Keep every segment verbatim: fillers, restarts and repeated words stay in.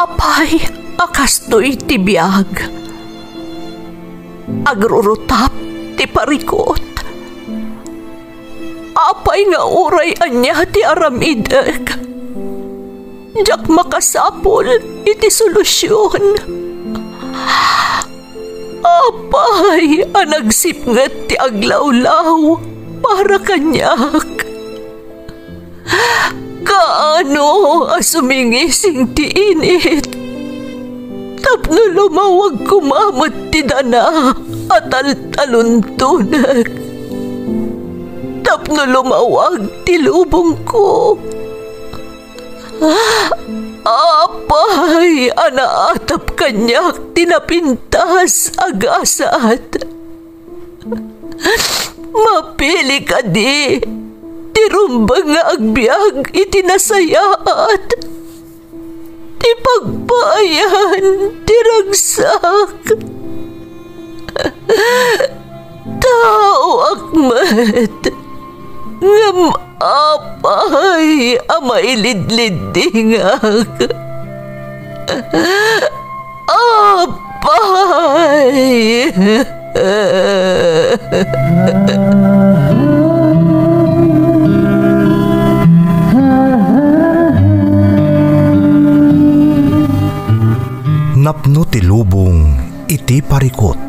Apay a kastoy ti biag? Agrurutap ti parikut. Apay nga uray ania ti aramidek, diak makasapul iti solusion. Apay a nagsipnget ti aglawlaw para kaniak? Kaano a sumingising ti init tapno lumawag koma met ti dana a taltaluntonek, tapno lumawag ti lubongko? Apay a naatap kaniak ti napintas a gasat? Mapili kadi ti rumbeng nga agbiag iti nasayaat, ti pagpaayan ti ragsak? Taoak met, ngem apay a mailidliddingak? Apay! Napno ti lubong iti parikut.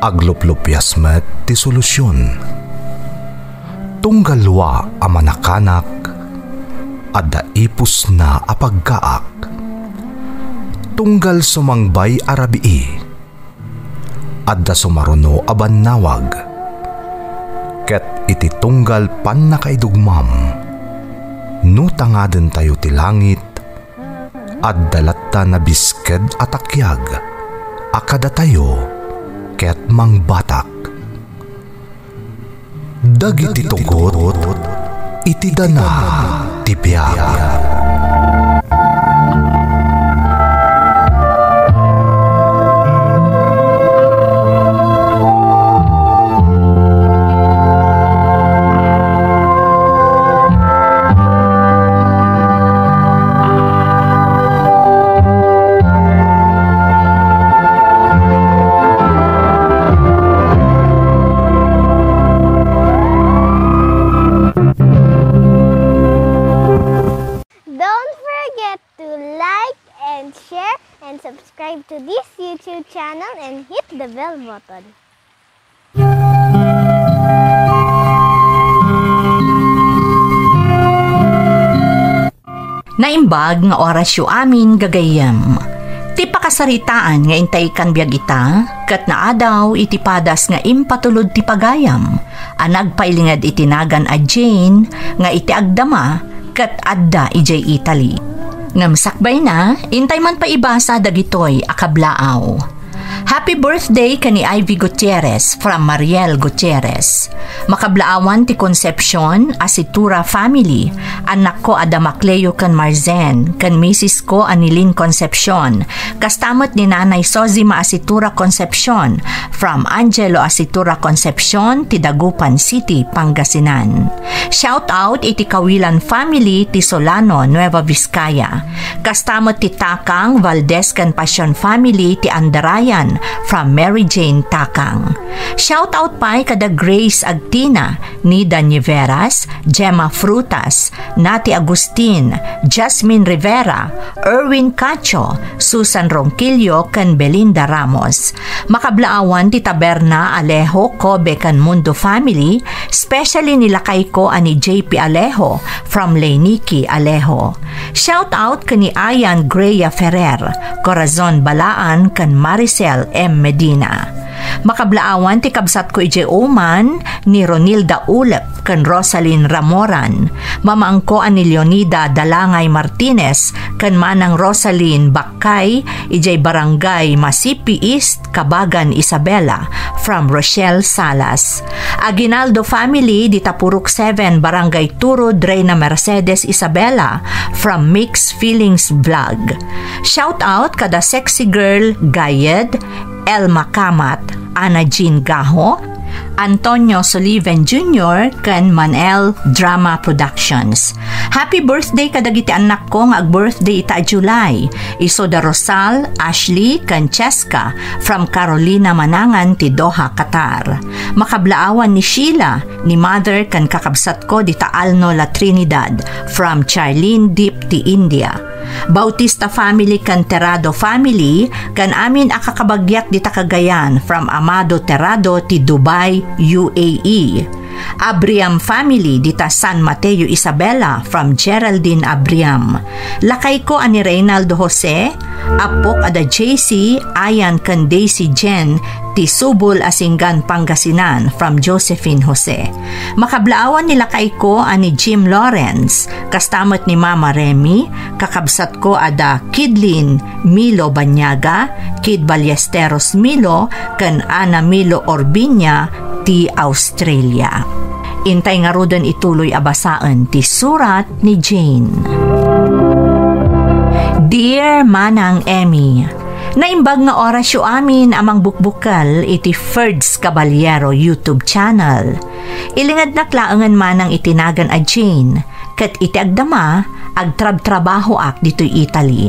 Agluplupias met ti solusion. Tunggal lua a manakanak, adda ipusna a pagkaak. Tunggal sumangbay a rabii, adda sumaruno a bannawag. Ket iti tunggal pannakaidugmam, no tangadentayo ti langit, adda latta nabisked a takiag a kadatayo ket mangbatak. Dagiti tugot iti dana ti biag. Don't forget to like and share and subscribe to this YouTube channel and hit the bell button. Naimbag nga orasyo amin, gagayyem. Ti pakasaritaan nga intay kan biag ita, ket naadaw iti padas nga impatulod ti pagayam, a nagpailinged iti nagan a Jane nga iti agdama ket adda idiay Italy. Ngem sakbayna, intay man pay ibasa dagitoy a kablaaw. Happy birthday ken ni Ivy Gutierrez from Mariel Gutierrez. Makablaawan ti Concepcion a Situra family, annakko a da Macleo ken Marzen, ken misisko a ni Lynn Concepcion, kasta met ni Nanay Sozima a Situra Concepcion, from Angelo a Situra Concepcion, ti Dagupan City, Pangasinan. Shout out iti Kawilan family ti Solano, Nueva Vizcaya. Kasta met ti Takang Valdez ken Pasion family ti Andarayan from Mary Jane Takang. Shout out pay kada Grace Agtina, Nida Niveras, Gemma Frutas, Nati Agustin, Jasmine Rivera, Erwin Cacho, Susan Ronquillo, ken Belinda Ramos. Makablaawan ti Taberna Alejo, Kobe, ken Mundo family, especially ni lakayko a ni J P Alejo from Leynique Alejo. Shout out ken ni Ayan Greya Ferrer, Corazon Balaan, ken Maricel M Medina. Makablaawan ti kabsatko idiay Oman, ni Ronilda Ulep ken Rosalyn Ramoran. Mamaangko a ni Leonida Dalangay Martinez ken Manang Rosalyn Bakkay idiay Barangay Masipi East, Kabagan, Isabela, from Rochelle Salas. Aguinaldo family, dita Purok seven, Barangay Turud, Reyna Mercedes, Isabela, from Mixed Feelings Vlog. Shout out kada Sexy Girl Gayed, Elma Kamat, Ana Jean Gaho, Antonio Sullivan Junior ken Manel Drama Productions. Happy birthday kadagiti annakko nga ag-birthday ita a July. Isu da Rosal, Ashley, ken Cheska from Carolina Manangan ti Doha, Qatar. Makablaawan ni Sheila, ni Mother ken kakabsatko dita Alno, La Trinidad from Charlene Deep ti India. Bautista family ken Terrado family, ken amin a kakabagiak dita Cagayan from Amado Terrado ti Dubai, U A E. Abriam family dita San Mateo, Isabela from Geraldine Abriam. Lakayko a ni Reynaldo Jose, appok a da J C, Ayan ken Daisy Jen ti Subol a Singgan, Pangasinan from Josephine Jose. Makablaawan ni lakayko a ni Jim Lawrence, kasta met ni Mama Remy, kakabsatko a da Kidlin Milo Banyaga, Kid Ballesteros Milo, ken Ana Milo Orbiña ti Australia. Intay ngaruden ituloy a basaen ti surat ni Jane. Dear Manang Emmy, naimbag nga orasyo amin a mangbukbukel iti Ferds Caballero YouTube channel. Ilingednak laengen manang iti nagan a Jane, ket iti agdama, agtrabtrabahoak ditoy Italy.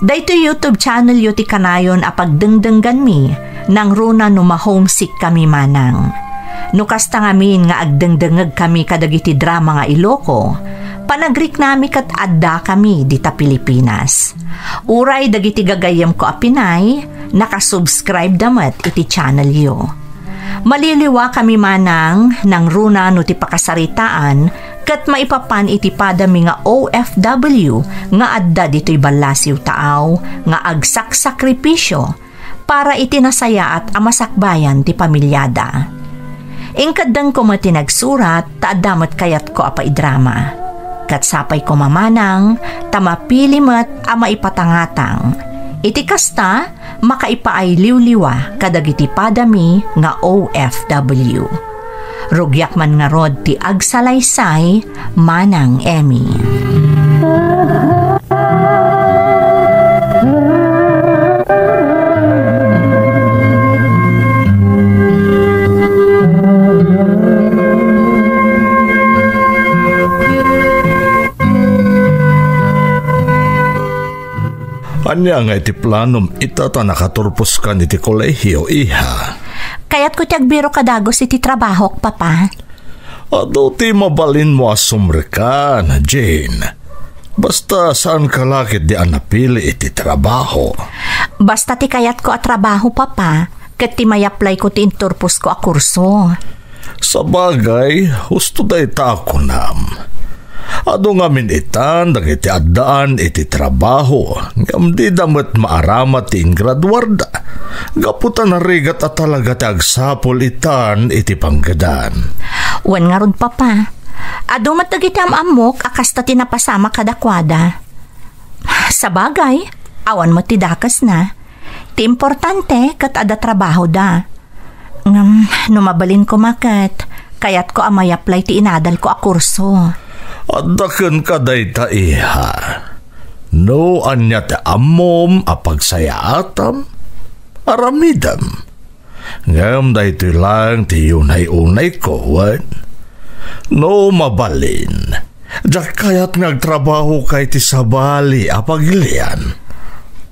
Daytoy YouTube channelyo ti kanayon a pagdengdengganmi, nangruna no ma-homesick kami manang. No kasta ngamin nga agdengdengngeg kami kadagiti drama nga Iloko, panagriknami ket adda kami dita Pilipinas. Uray dagiti gagayyemko a Pinay, nakasubscribe da met iti channelyo. Maliliwa kami manang nangruna no ti pakasaritaan ket maipapan iti padami nga O F W nga adda ditoy ballasiw taaw nga agsaksakripisyo para iti nasayaat a masakbayan ti pamiliada. Inkeddengko met ti nagsurat ta adda met kayatko a paidrama. Ket sapay koma manang ta mapili met a maipatangatang. Iti kasta, makaipaay liwliwa kadagiti padami nga O F W. Rugiak man ngarud ti agsalaysay, Manang Emmy. Ania nga iti planom ita ta nakaturposkan iti kolehio, iha? Kayatko ti agbirok a dagus iti trabahok, Papa. Adu ti mabalinmo a sumrekkan, Jane. Basta saanka la ketdi a napili iti trabaho. Basta ti kayatko a trabaho, Papa, ket ti mayaplayko ti inturposko a kurso. Sabagay, husto dayta a kunam. Adu ngamin itan dagiti addaan iti trabaho, ngem dida met maaramat ti ingraduarda, gapu ta narigat a talaga ti agsapul itan iti panggedan. Wen ngarud, Papa, adu met dagiti am-ammok a kasta ti napasamak kadakuada. Sabagay, awan met ti dakesna. Ti importante ket adda trabahoda. Ngem no mabalin koma ket, kayatko a mayaplay ti inadalko a kurso. Adda kenka dayta, iha. No ania ti ammom a pagsayaatam, aramidem. Ngem daytoy laeng ti unay-unayko, wen? No mabalin, diak kayat nga agtrabahoka iti sabali a pagilian.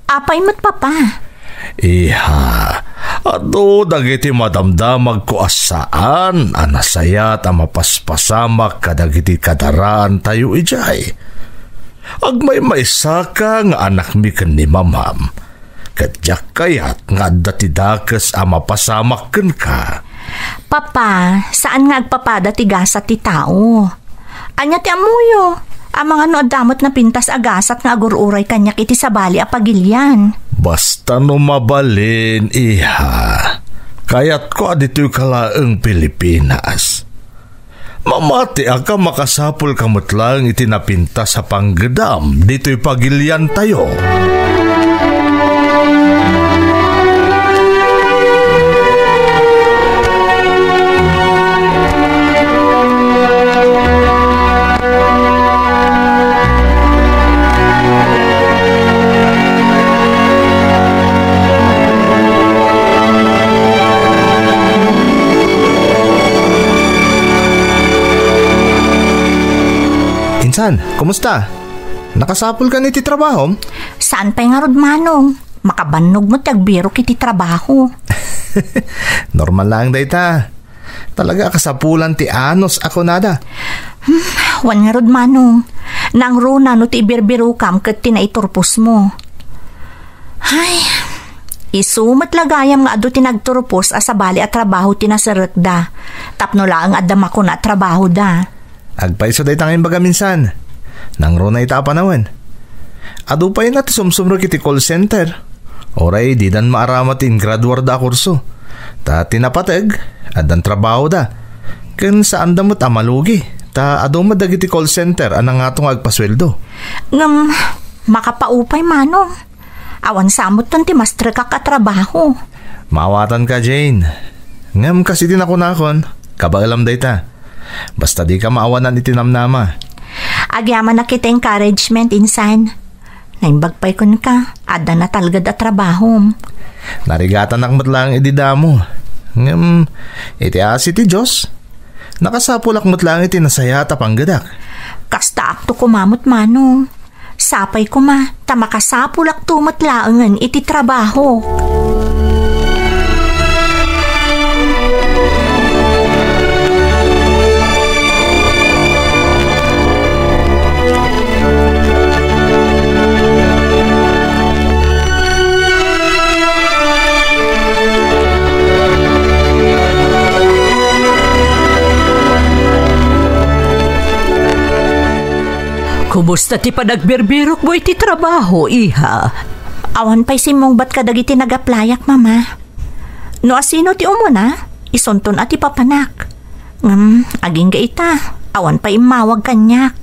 Apay met, Papa? Iha, adu dagiti madamdamagko a saan a nasayaat a mapaspasamak kadagiti kadaraantayo idiay. Agmaymaysaka nga anakmi ken ni Mamam. Ket diak kayat nga adda ti dakes a mapasamak kenka. Papa, saan nga agpapada ti gasat ti tao. Ania ti ammoyo? Amangan no adda met napintas a gasat nga agur-uray kaniak iti sabali a pagilian. Basta no mabalin, iha. Kayatko a ditoyka laeng Pilipinas. Mamatiak a makasapulka met laeng iti napintas a panggedam ditoy pagiliantayo. Tan, kumusta? Nakasapulkan iti trabahom? Saan pay ngarud, Manong? Makabannog met ti agbirok iti trabaho. Normal laeng dayta. Talaga a kasapulan ti anus a kunada. Hmm, wen ngarud, Manong. Nangruna no ti ibirbirokam ket ti naiturposmo. Ay, isu met la gayam nga adu ti nagturpos a sabali a trabaho ti naserekda. Tapno laeng adda makuna a trabahoda. Agpayso dayta nga imbagam insan. Nangruna ita a panawen. Adu pay na ti sumsumrek iti call center. Uray didan maarama ti ingraduarda a kurso. Ta ti napateg, addan trabahoda. Ken saanda met a malugi. Ta adu met dagiti call center a nangato nga agpasueldo. Ngem, makapaupay, Manong. Awan sa metten ti mastrekak a trabaho. Maawatanka, Jane. Ngem kas iti nakunakon, kabaelam dayta. Basta dika maawanan iti namnama. Agyamanak iti encouragement, insan. Naimbag pay kenka, adda natalged a trabahom. Narigatanak met laeng idi damo. Ngem, iti asi ti Dios, nakasapulak met laeng iti nasayaat a panggedak. Kastaakto koma met, Manong. Sapay koma, ta makasapulakto met laengen iti trabaho. Kumusta ti panagbirbirokmo iti trabaho, iha? Awan pay simmungbat kadagiti nag-applyak, Mama. No asino ti umuna, isunton a ti papanak. Ngem, agingga ita, awan pay immawag kaniak.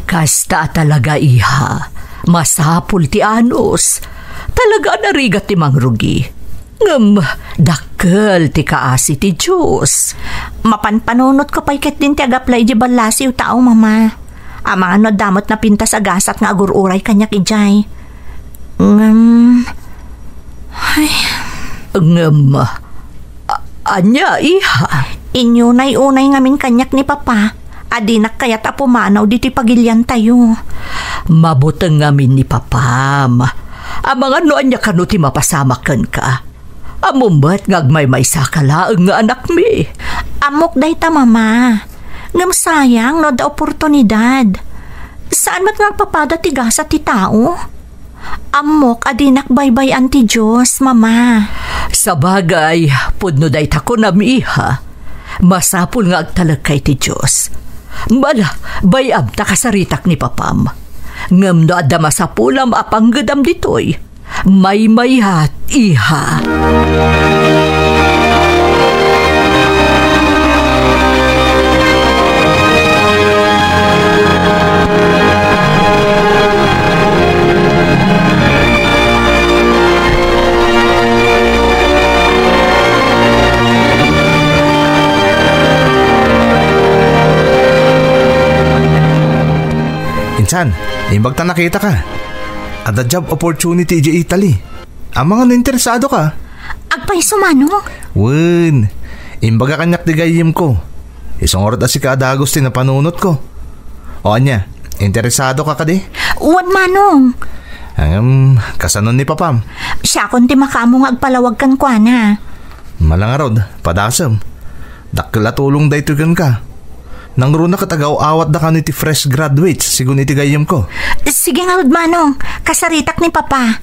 Kasta a talaga, iha. Masapul ti anus. Talaga a narigat ti mangrugi. Ngem, dakkel ti kaasi ti Dios. Mapanpanunotko pay ketdin ti ag-apply idiay ballasiw tao, Mama. Amangan no adda met napintas a gasat nga agur-uray kaniak idiay. Ngem, ay. Ngem, a-, ania, iha? Inyunay-unay ngamin kaniak ni Papa a dinak kayat a pumanaw ditoy pagiliantayo. Mabuteng ngamin ni Papam. Amangan no ania kano ti mapasamak kenka. Ammom met nga agmaymaysaka laeng nga anakmi. Ammok dayta, Mama. Ngem sayang no adda oportunidad. Saan met nga agpapada ti gasat ti tao? Ammok a dinak baybay-an ti Dios, Mama. Sabagay, pudno dayta kunam, iha. Masapul nga agtalekka iti Dios. Bala, bay-am ta kasaritak ni Papam. Ngem no adda masapulam a panggedam ditoy, maymayat, iha. Insan, imbag ta nakitaka. Adda job opportunity idiay Italy. Amangan no interesado ka? Agpayso, Manong? Wen, imbaga kaniak ti gayyemko. Isu ngarud a sika a dagus ti napanunotko. O ania, interesado ka kadi? Wen, Manong. Ngem, kasano ni Papam? Siakon ti makaammo nga agpalawag kenkuana. Mala ngarud, padasem. Dakkel a tulong daytoy kenka. Nangruna ket agaw-awatda kano iti fresh graduates sigun iti gayyemko. Sige ngarud, Manong. Kasaritak ni Papa.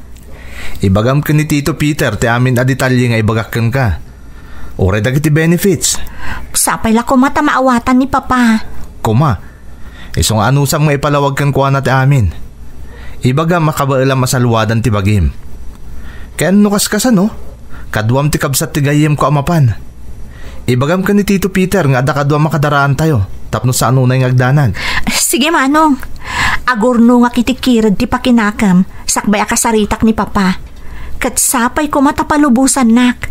Ibagam ken ni Tito Peter ti amin a detalye nga ibagak kenka. Uray dagiti benefits. Sapay la koma ta maawatan ni Papa. Koma, isu nga anusam nga ipalawag kenkuana ti amin. Ibagam a kabaelam a saluadan ti bagim. Ken no kaskasano, kaduam ti kabsat ti gayyemko a mapan. Ibagam ken ni Tito Peter nga adda kaduam a kadaraantayo tapno saan unay nga agdanag. Sige, Manong. Agurnongak iti kired ti pakinakem sakbay a kasaritak ni Papa. Ket sapay koma ta palubosannak.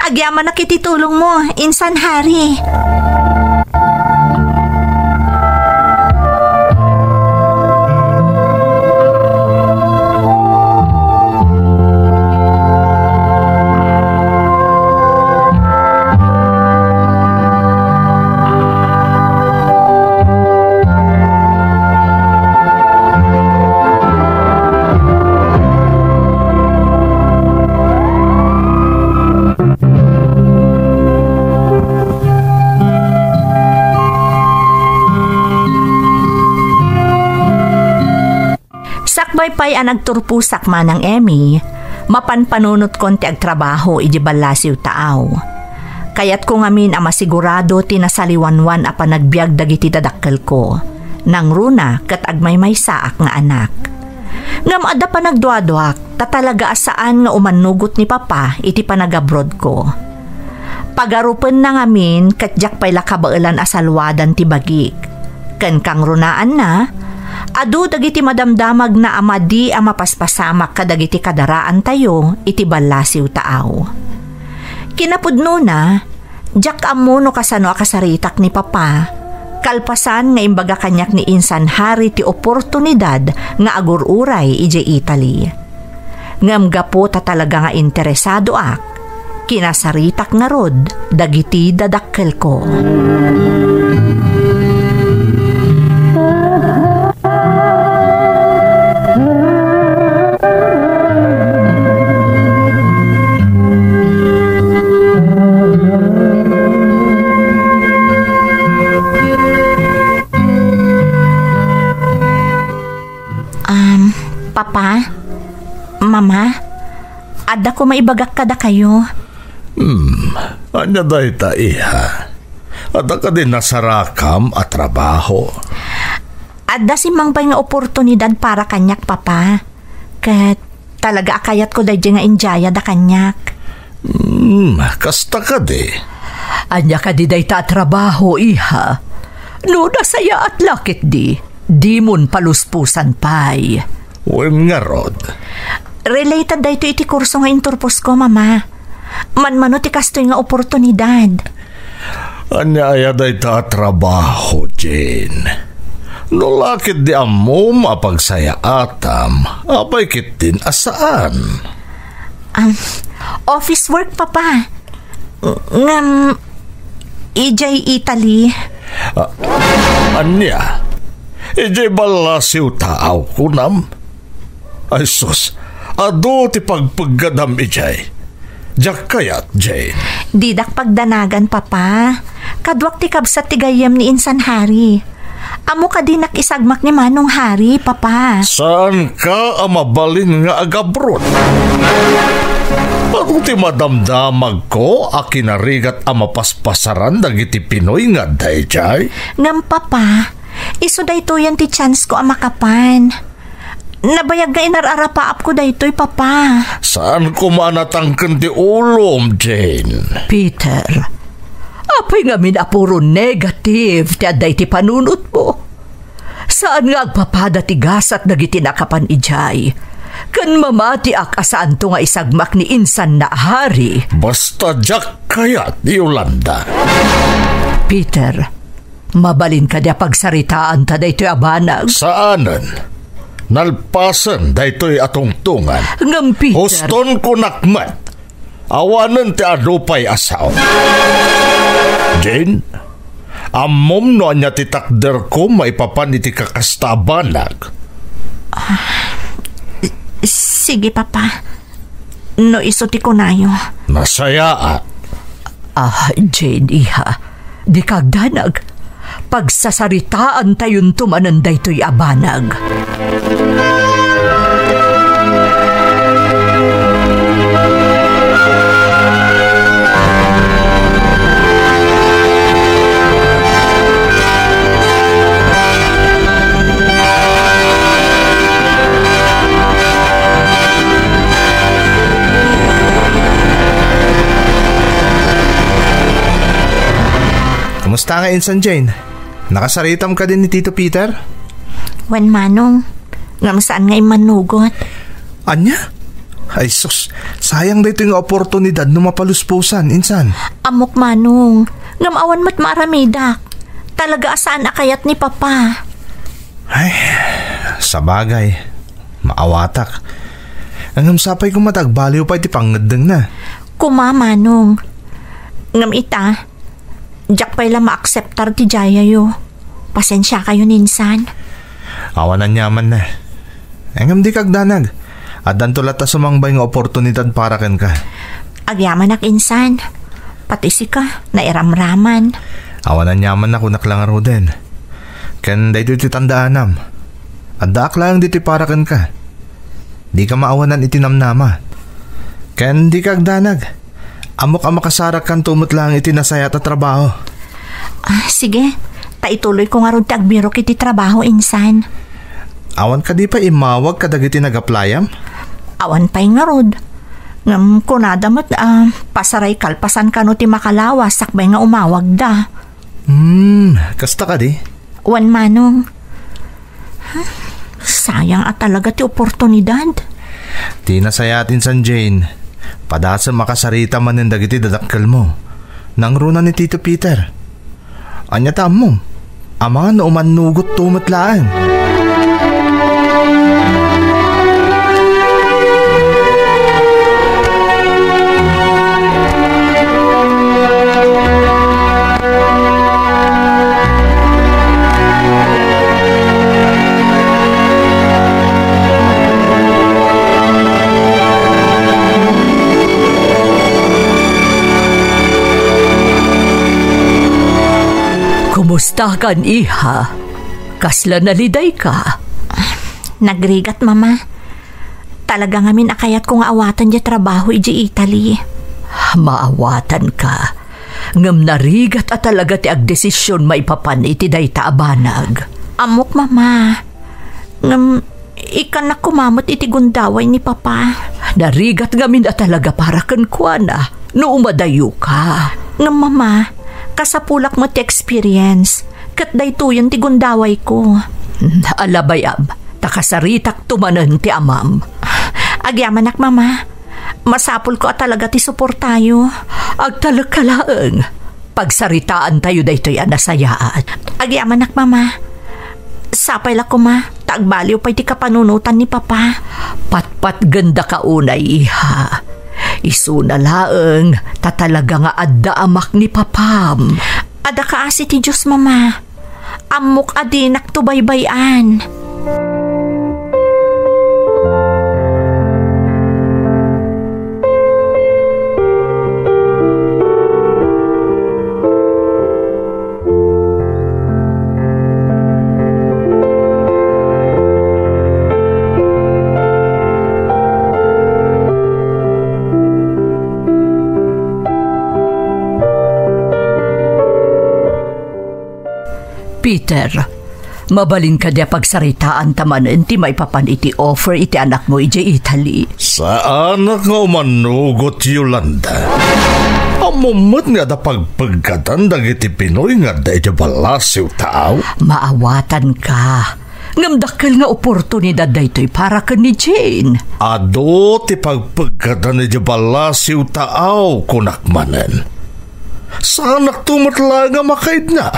Agyamanak iti tulongmo, insan Hari. Pay pay a nagturposak, Manang Emmy, mapanpanunotkon ti agtrabaho iti ballasiw taaw. Kayatko ngamin a masigurado ti nasaliwanwan a panagbiag dagiti dadakkelko, nangruna ket agmaymaysaak nga anak. Ngem adda panagduaduak, ta talaga a saan nga umannugot ni Papa iti panagabrodko. Pagarupenna ngamin ket diak pay la kabaelan a saluadan ti bagik. Ken kangrunaanna, adu dagiti madamdamagna a madi a mapaspasamak kadagiti kadaraantayo iti ballasiw taaw. Kinapudnona, diak ammo no kasano a kasaritak ni Papa, kalpasan nga imbaga kaniak ni Insan Harry ti oportunidad nga agur-uray idiay Italy. Ngem gapu ta talaga nga interesadoak, kinasaritak ngarud dagiti dadakkelko. Um, Papa, Mama, adda ko maibagak kadakayo. Hmm, ania dayta, iha? Adda kadi nasarakam a trabaho? Adda simmangbay nga oportunidad para kaniak, Papa. Ket talaga a kayatko daydiay nga indiayada kaniak. Hmm, kasta kadi. Ania kadi dayta a trabaho, iha? No nasayaat la ketdi, dimon palusposan pay. Wen ngarud. Related daytoy iti kurso nga inturposko, Mama. Manmano ti kastoy nga oportunidad. Ania aya dayta a trabaho, Jane? No la ketdi ammom a pagsayaatam, apay ketdin a saan? Um, office work, Papa. Ngem, idiay Italy. Ah, ania? Idiay ballasiw taaw, kunam? Ay sus, adu ti pagpeggadam idiay. Diak kayat, Jane. Didak pagdanagan, Papa. Kaduak ti kabsat ti gayyem ni Insan Harry. Ammo kadinak isagmak ni Manong Harry, Papa. Saanka a mabalin nga agabrod? Adu ti madamdamagko a kinarigat a mapaspasaran dagiti Pinoy nga daydiay? Ngem, Papa, isu daytoyen ti chance ko a makapan. Nabayag nga inar-arapaapko daytoy, Papa. Saan koma a natangken ti ulom, Jane? Peter, apay ngamin a puro negative ti adda iti panunotmo? Saan nga agpapada ti gasat dagiti nakapan idiay? Ken mamatiak a saanto nga isagmak ni Insan na Hari. Basta diak kayat, Yolanda. Peter, mabalin kadi a pagsaritaanta daytoy a banag? Saanen. Nalpasen daytoy a tungtungan. Ngem, Peter. Huston kunak met. Awanen ti adu pay a sao. Jane, ammom no ania ti takderko maipapan iti kakasta a banag? Ah, sige, Papa. No isu ti kunayo. Nasayaat. Ah, Jane, iha, dika agdanag. Pagsasaritaantayonto manen daytoy a banag. Kumusta nga insan, Jane? Nakasaritam kadi ni Tito Peter? Wen, Manong. Ngem saan nga immannugot. Ania? Ay sus, sayang daytoy nga oportunidad no mapalusposan, insan. Ammok, Manong. Ngem awan met maaramidak. Talaga a saan a kayat ni Papa. Ay, sabagay, maawatak. Ngem sapay koma ta agbaliw pay ti pangngeddengna. Kuma, Manong. Ngem ita, diak pay la maakseptar ti diayayo. Pasensiakayon, insan. Awan aniamanna. Ngem dika agdanag. Addanto latta sumangbay nga oportunidad para kenka. Agyamanak, insan. Pati sika, nairamraman. Awan aniamanna, kunak la ngaruden. Ken daytoy ti tandaanam. Addaak laeng ditoy para kenka. Dika maawanan iti namnama. Ken dika agdanag. Ammok a makasarakkanto met laeng iti nasayaat a trabaho. Ah, sige. Ta ituloyko ngarud ti agbirok iti trabaho insan. Awan kadi pay immawag kadagiti nag-applyam? Awan pay ngarud. Ngem kunada met a pasaray kalpasan kano ti makalawas sakbay nga umawagda. Hmm, kasta kadi? Wen, Manong. Sayang a talaga ti oportunidad. Ti nasayaat insan, Jane, padasem a kasarita manen dagiti dadakkelmo. Nangruna ni Tito Peter. Ania ta ammom? Amangan no umannugotto met laeng. Kumustakan, iha? Kasla nalidayka? Nagrigat, Mama. Talaga ngamin a kayatko nga awaten diay trabaho idiay Italy. Maawatanka. Ngem narigat a talaga ti agdesisyon maipapan iti dayta a banag. Ammok, Mama. Ngem ikkannak koma met iti gundaway ni Papa. Narigat ngamin a talaga para kenkuana no umadayoka. Ngem, Mama, kasapulak met ti experience. Ket daytoyen ti gundawayko. Ala bay-am, ta kasaritakto manen ti amam. Agyamanak, Mama. Masapulko a talaga ti suportayo. Agtalekka laeng. Pagsaritaantayo daytoy a nasayaat. Agyamanak, Mama. Sapay la koma, ta agbaliw pay ti kapanunotan ni Papa. Patpatgendaka unay, iha. Isuna laeng, ta talaga nga adda amak ni Papam. Adda kaasi ti Dios, Mama. Ammok a dinakto baybay-an. Peter, mabalin kadi a pagsaritaanta manen ti maipapan iti offer iti anakmo idiay Italy? Saanak nga umanugot, Yolanda. Ammom met nga adda pagpeggadan dagiti Pinoy nga adda idiay ballasiw, taaw? Maawatanka. Ngem dakkel nga oportunidad daytoy para ken ni Jane. Adu ti pagpeggadan idiay ballasiw, taaw, kunak manen. Saanakto met laeng a makaidna.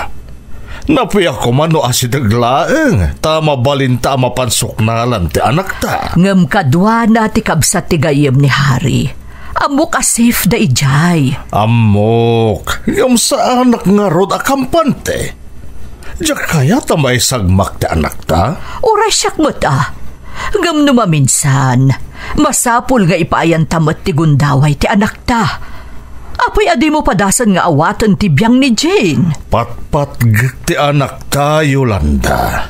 Napuyak koma no asideg laeng, ta mabalinta a mapan suknalan ti anakta. Ngem kaduana ti kabsat ti gayyem ni Harry. Ammok a safe da idiay. Ammok, ngem saanak ngarud a kampante. Diak kayat a maisagmak ti anakta. Uray siak met a. Ngem no maminsan, masapul nga ipaayanta met ti gundaway ti anakta. Apay a dimo padasen nga awaten ti biang ni Jane? Patpatgek ti anakta, Yolanda.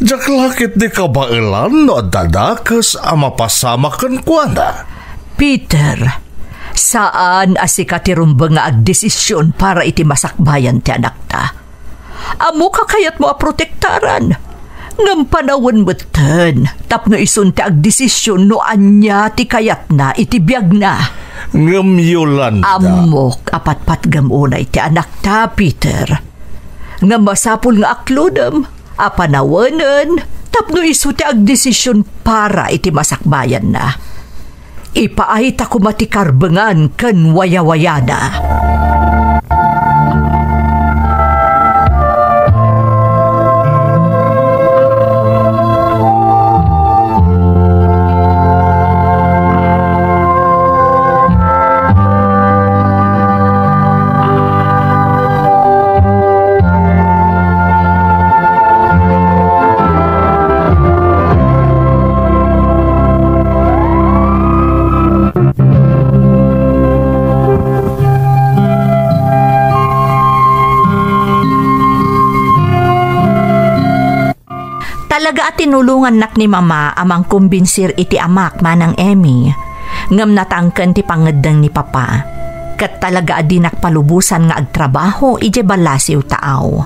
Diak la ketdi kabaelan no adda dakes a mapasamak kenkuana. Peter, saan a sika ti rumbeng nga agdesisyon para iti masakbayan ti anakta. Ammok a kayatmo a protektaran. Ngem panawen metten tapno isun ti agdesisyon no ania ti kayatna iti biagna. Ngem Yolanda. Ammok a patpatgem unay ti anakta, Peter. Ngem masapul nga aklodem a panawenen tapno isu ti agdesisyon para iti masakbayanna. Ipaayta koma ti karbengan ken wayawayana. Talaga a tinulongannak ni Mama a mangkombinsir iti amak, Manang Emmy, ngem natangken ti pangngeddeng ni Papa. Ket talaga a dinak palubosan nga agtrabaho idiay ballasiw taaw.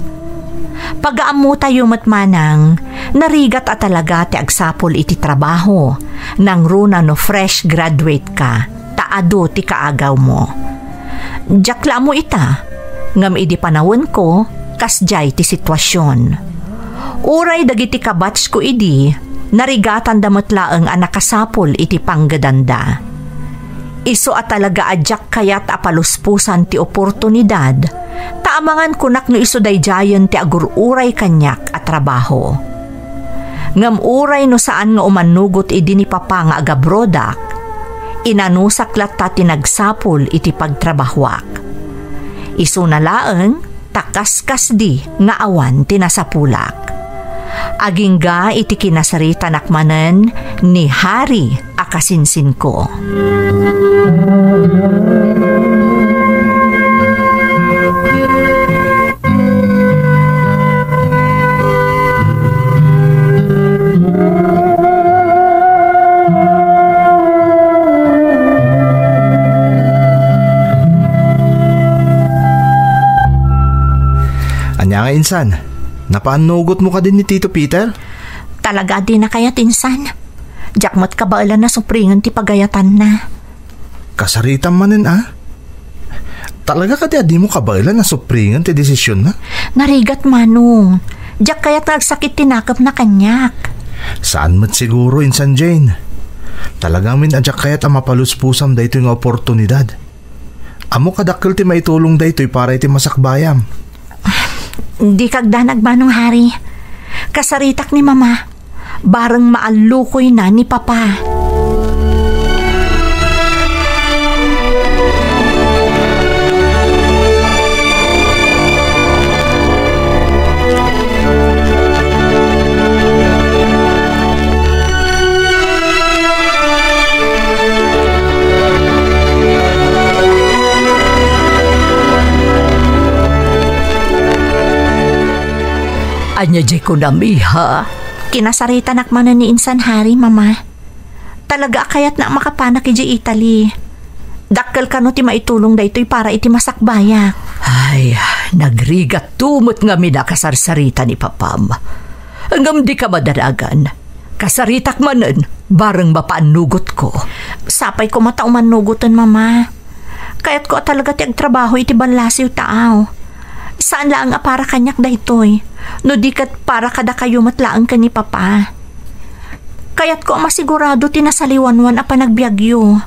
Pagaammota met, Manang, narigat a talaga ti agsapul iti trabaho, nangruna no fresh graduate ka, ta adu ti kaagawmo. Diak la ammo ita, ngem idi panawenko, kasdiay ti situasion. Uray dagiti kabatchko idi, narigatanda met laeng a nakasapul iti panggedanda. Isu a talaga a diak kayat a paluspusan ti oportunidad, ta amangan kunak no isu daydiayen ti agur-uray kaniak a trabaho. Ngem uray no saan nga umannugot idi ni Papa nga agabrodak, inanusak latta ti nagsapul iti pagtrabahoak. Isuna laeng, ta kaskasdi nga awan ti nasapulak. Agingga iti kinasaritanak manen ni Hari a kasinsinko. Ania nga insan? Napaannugotmo kadi ni Tito Peter? Talaga a dina kayat, insan. Diak met kabaelan a supringen ti pagayatanna. Kasaritam manen, a? Talaga kadi a dimo kabaelan a supringen ti desisionna? Narigat, Manong. Diak kayat nga agsakit ti nakemna kaniak. Saan met siguro, insan Jane. Talaga ngamin a diak kayat a mapaluspusam daytoy nga oportunidad. Ammok a dakkel ti maitulong daytoy para iti masakbayam. Dika agdanag, Manong Hari. Kasaritak ni Mama. Bareng maallukoyna ni Papa. Ania diay kunam, iha? Kinasaritanak manen ni Insan Hari, Mama. Talaga a kayatna a makapanak idiay Italy. Dakkel kano ti maitulong daytoy para iti masakbayak. Ay, nagrigatto met ngamin a kasarsarita ni Papam. Ngem dika madanagan. Kasaritak manen, bareng mapaannugotko. Sapay koma ta umannugoten, Mama. Kayatko a talaga ti agtrabaho iti ballasiw taaw. Saan laeng a para kaniak daytoy, no di ket para kadakayo met laeng ken ni Papa. Kayatko a masigurado ti nasaliwanwan a panagbiagyo.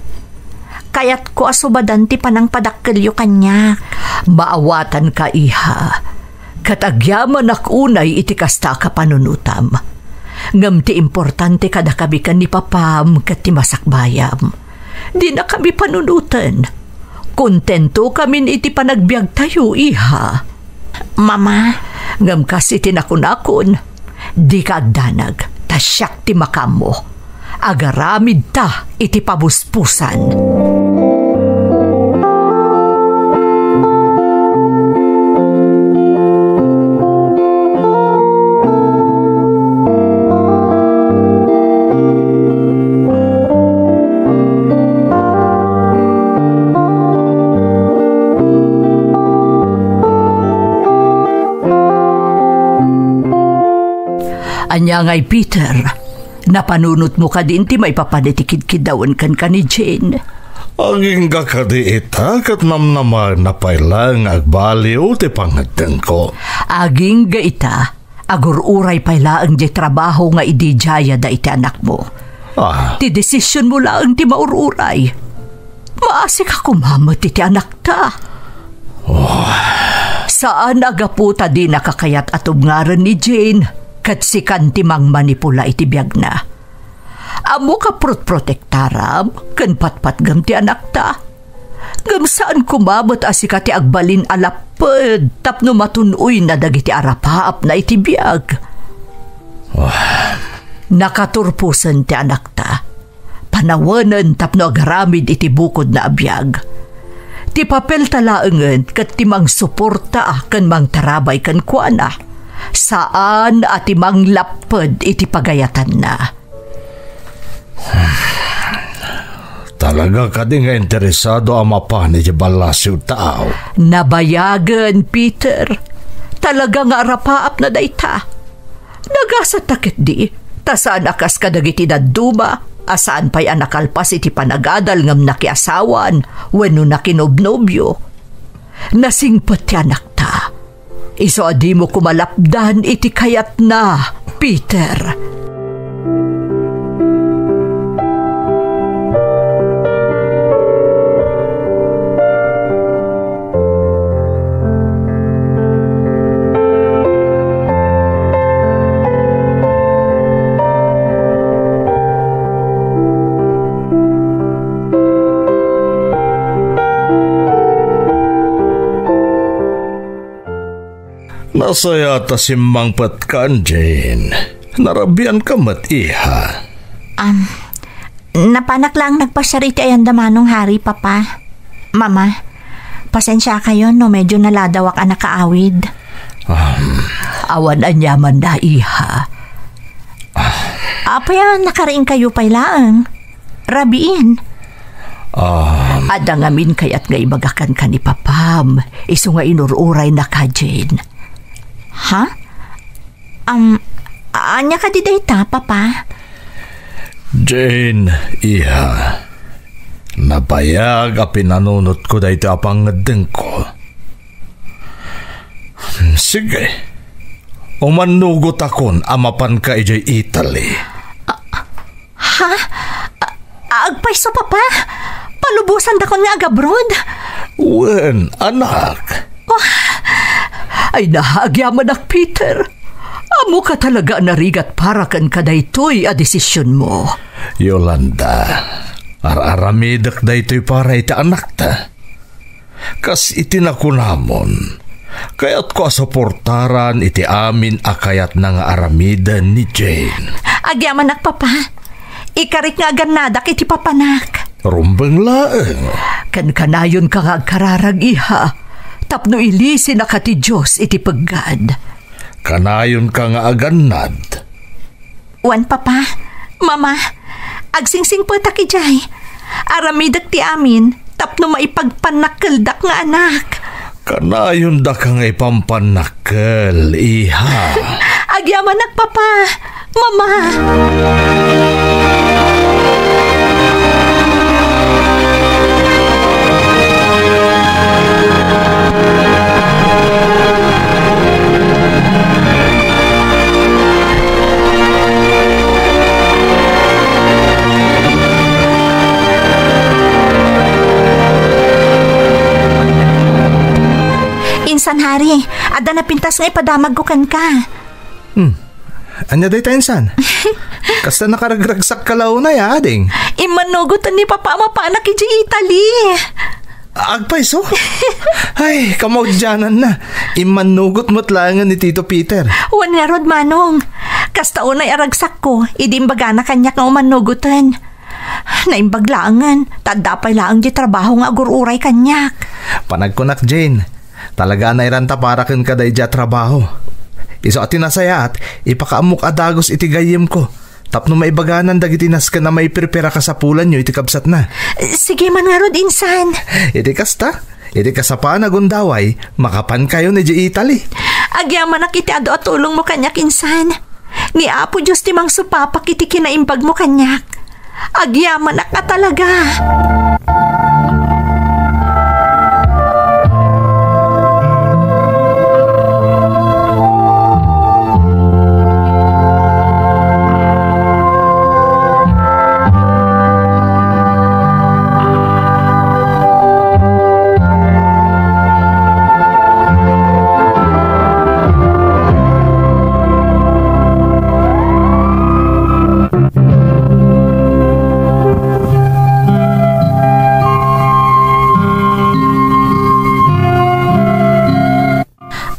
Kayatko a subadan ti panangpadakkelyo kaniak. Maawatanka, iha. Ket agyamanak unay iti kasta a kapanunotam. Ngem ti importante kadakami ken ni Papam ket ti masakbayam. Dinakami panunoten. Kontentokamin iti panagbiagtayo, iha. Mama. Ngem kas iti nakunakon, dika agdanag, ta siak ti makaammo. Agaramidta iti pabuspusan. Ania ngay, Peter? Napanunotmo kadin ti maipapan iti kidkiddawen kenka ni Jane? Agingga kadi ita ket namnamaenna pay laeng nga agbaliw ti pangngeddengko. Agingga ita, agur-uray pay laeng diay trabaho nga ididiayada iti anakmo. Ah. Ti desisionmo laeng ti maur-uray. Maasika koma met iti anakta. Oh. Saan a gapu ta dinaka kayat a tubngaren ni Jane, ket sikan ti mangmanipula iti biagna. Ammok a protprotektaram ken patpatgem ti anakta. Ngem saan koma met a sika ti agbalin a lapped tapno matun-oyna dagiti arapaapna iti biag. Oh. Nakaturposen ti anakta. Panawenen tapno agaramid iti bukodna a biag. Ti papelta laengen ket ti mangsuporta ken mangtarabay kenkuana. Saan a ti manglapped iti pagayatanna. Talaga kadi nga interesado a mapan iti ballasiw tao? Nabayagen, Peter. Talaga nga arapaapna dayta. Nagasat ta ketdi, ta saan a kas kadagiti dadduma a saan pay a nakalpas iti panagadal ngem nakiasawan wenno nakinobnobio. Nasingpet ti anakta. Isu a dimo koma lapdan iti kayatna, Peter. Nasayaat a simmangpetkan, Jane. Narabianka met, iha. Um, napanak laeng nagpasiar iti ayan da Manong Harry, Papa. Mama, pasensiakayo no medyo naladawak a nakaawid. Um. Awan aniaman da, iha. Apay a nakariingkayo pay laeng? Rabiin. Ah. Adda ngamin kayat nga ibagakan ken ni Papam, isu nga inur-urayna ka, Jane. Ha? Am, ania kadi dayta, Papa? Jane, iha, nabayag a pinanunotko daytoy a pangngeddengko. Sige, umannugotakon a mapanka idiay Italy. Ha? A-, agpayso, Papa? Palubosandakon nga agabroad? Wen, anak. Oh. Ay, nahagyamanak, Peter. Ammok a talaga a narigat para kenka daytoy a desisionmo. Yolanda, ar-aramidek daytoy para iti anakta. Kas iti nakunamon, kayatko a suportaran iti amin a kayatna nga aramiden ni Jane. Agyamanak, Papa. Ikarik nga agannadak iti papanak. Rumbeng laeng. Kankanayonka nga agkararag, iha, tapno ilisinaka ti Dios iti peggad. Kanayonka nga agannad. Wen, Papa, Mama, agsingsingpetak idiay. Aramidek ti amin tapno maipagpannakkeldak nga anak. Kanayondaka nga ipampannakkel, iha. Agyamanak, Papa, Mama. Insan, Hari, adda napintas nga ipadamagko kenka. Hmm. Ania dayta, insan? Kasta nakaragragsakka la unay, a, ading? Immannugoten ni Papa a mapanak idiay Italy. Agpayso? Ay, kamaudiananna. Immannugot met laengen ni Tito Peter. Wen ngarud, Manong. Kasta unay a ragsakko, idi imbagana kaniak nga umannugoten. Naimbag laengen, ta adda pay laeng diay trabaho nga agur-uray kaniak. Panagkunak, Jane, talaga a nairanta para kenka daydiay a trabaho. Isu a ti nasayaat, ipakaammok a dagus iti gayyemko, tapno maibaganan dagiti nasken a maiprepara kasapulanyo iti kabsatna. Sige man ngarud, insan. Iti kasta, iti kasapulan a gundaway, makapankayon idiay Italy. Agyamanak iti adu a tulongmo kaniak, insan. Ni Apo Dios ti mangsupapak iti kinaimbagmo kaniak. Agyamanak a talaga.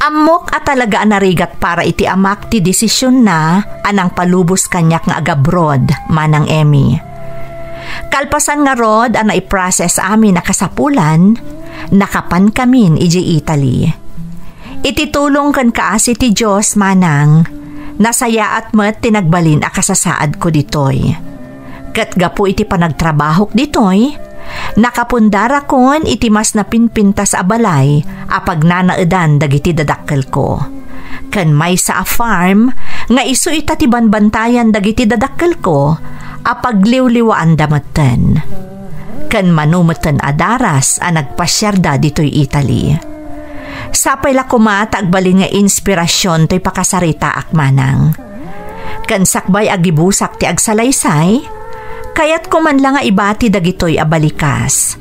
Ammok a talaga a narigat para iti amak ti desisionna a nangpalubos kaniak nga agabroad, Manang Emmy. Kalpasan ngarud a naiprocess amin a kasapulan, nakapankamin idiay Italy. Iti tulong ken kaasi ti Dios, manang, nasayaat met ti nagbalin a kasasaadko ditoy. Ket gapu iti panagtrabahok ditoy, nakapundarakon iti mas napinpintas a balay a pagnanaedan dagiti dadakkelko. Ken maysa a farm nga isu ita ti banbantayan dagiti dadakkelko a pagliwliwaanda metten. Ken mano metten a daras a nagpasiarda ditoy Italy. Sapay la koma ta agbalin nga inspirasion toy pakasaritaak, manang. Ken sakbay a gibusak ti agsalaysay, kayatko man la nga ibati dagitoy a balikas.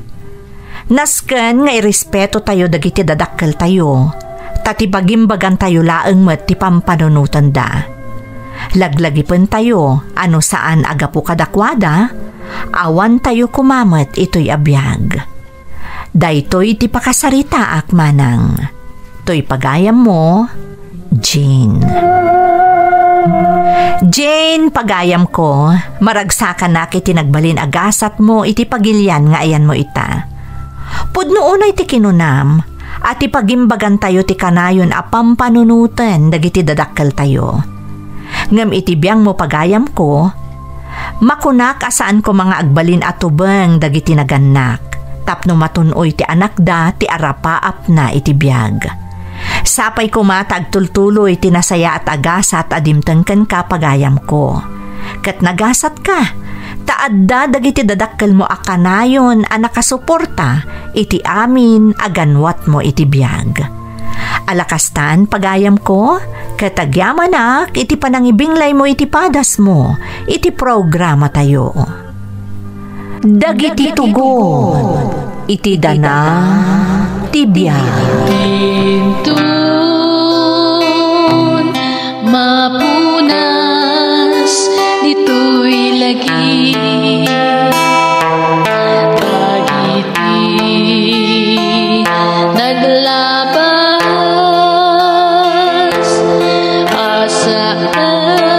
Nasken nga irespetotayo dagiti dadakkeltayo, ta ti pagimbagantayo laeng met ti pampanunotenda. Laglagipentayo a no saan a gapu kadakuada, awantayo koma met itoy a biag. Daytoy ti pakasaritaak, manang. Toy pagayammo, Jane. Jane, pagayamko, maragsakanak iti nagbalin a gasatmo iti pagilian nga ayanmo ita. Pudno unay ti kinunam a ti pagimbagantayo ti kanayon a pampanunoten dagiti dadakkeltayo. Ngem iti biangmo, pagayamko, makunak a saan koma nga agbalin a tubeng dagiti nagannak, tapno matun-oy ti anakda ti arapaapna iti biag. Sapay koma ta agtultuloy ti nasayaat a gasat a dimteng kenka, pagayamko. Ket nagasatka, ta adda dagiti dadakkelmo a kanayon a nakasuporta iti amin a ganwatmo iti biag. Ala kastan, pagayamko, ket agyamanak iti panangibinglaymo iti padasmo iti programatayo. Dagiti tugon iti dana ti biag. Inton mapunas ditoy lagi, dagiti naglabas a saan